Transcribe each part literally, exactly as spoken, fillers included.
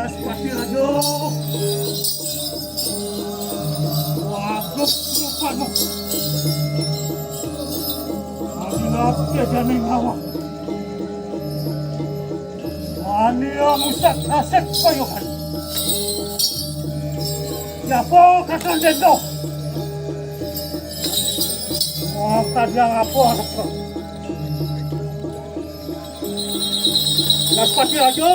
Panas pati rajo. Waguk rupamu. Adilap jajaning awak. Wani amusak asek payokan. Yapo kakang dendo. Wah, kadang apa? Naspati rajo.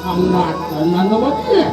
Anak tenan apa dia?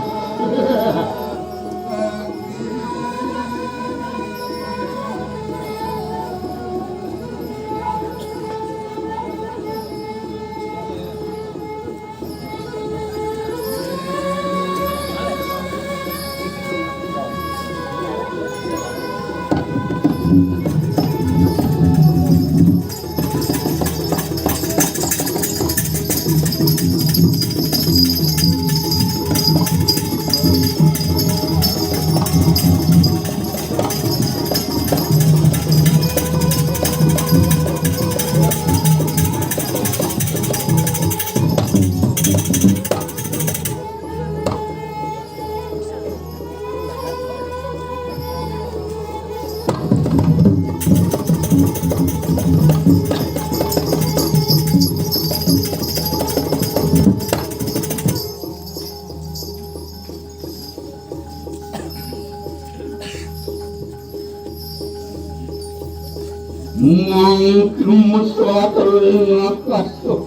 Mangkin mesra telinga kasuk.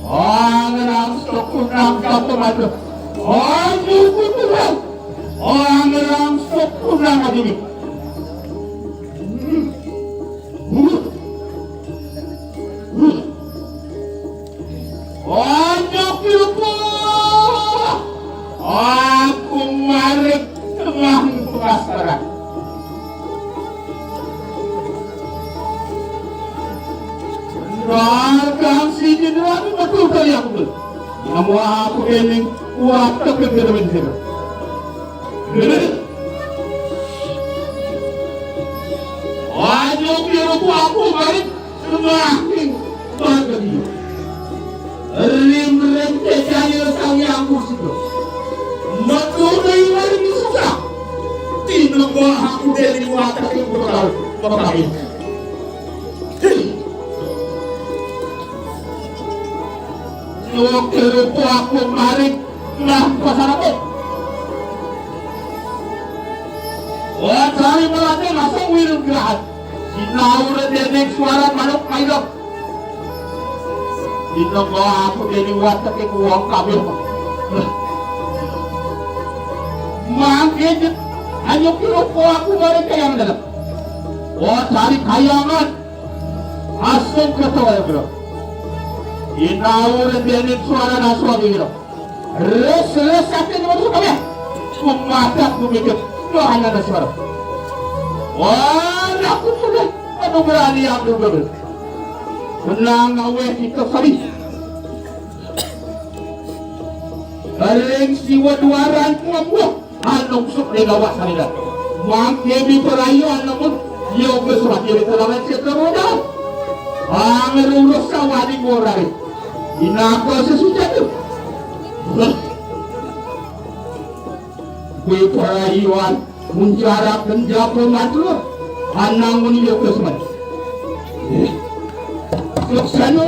Ang langsok ko ng katumado. Ang yukutuhan. Ang langsok ko ng adili. Ang yukutuhan. Ang kumarik ng pagkasara. Dagang sige na ako, matutay ako doon. Namuha ako kaning kuwata ka gagawin sila. Ano, pero ko ako, balik sa mga aking bagay. Rimrim te jani sang yang musiko. Matunay na rin sa. Tinagwa ako din yung wata yung bakal. Bakal. Nokero po ako marik na pasarap ko. O, sorry, malate, masang wilong grahat. Sinaura din yung suara manok, mailok. Ito ko ako din yung wata kay kuwang kami. Mangkit, ano kiro po ako marik kaya ang dalam. O, sorry, kayangan. Asong katawa ya, bro. Inaw rin din yung suara na suwa dito. Res, res, sa akin naman sa kami. Kumatak, kumikit. Doon na na suara. Wala ko pala. Ano ba ni ang lugar? Nang awet ito sabi. Karing siwa duwaran ko ang buwak. Anong sukli gawa sa nila? Mang kemi parayo ang namun. Yung gusto ka kiri talaman siya kamuda. Ang rulos sa wani mo rin. Inako sa sujatu. Kuy parayo ang munjarak dan jago matua. Anang mun yung gusto man. Suksano!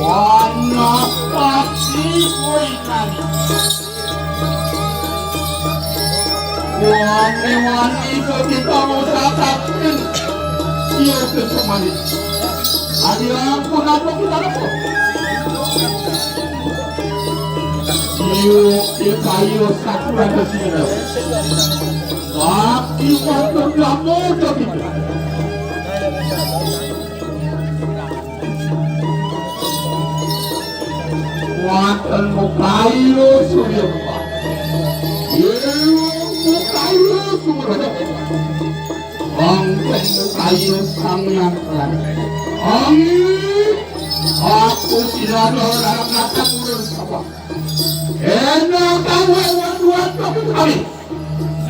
Ana pati kowe nang. Wani-wani kok kita mau sakit. Iya, wis mani. Adi ampun, apa kita apa? Iya, kita iya satu ada sini. Tapi waktu kamu udah gitu. Wonten Mukayu Surya Mukayu. Iya, Mukayu Surya Mukayu. Wonten Mukayu Sang Hyang Keladi. Angin, aku tidak ada orang kata mundur sapa. Enak tahu hewan dua tapi kami.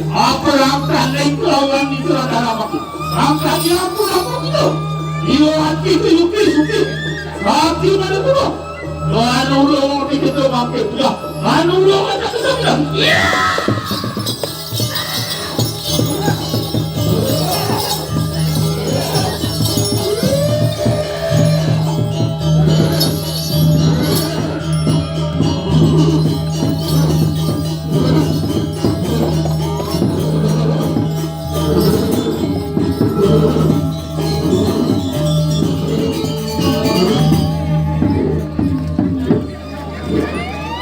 Apa langkah naik lawan di celana aku? Langkahnya aku dapat itu. Iyo hati itu yuki suki. Hati mana tu? Mana ulo orang itu mampir. Ya, mana ulo orang itu bilang. Ya.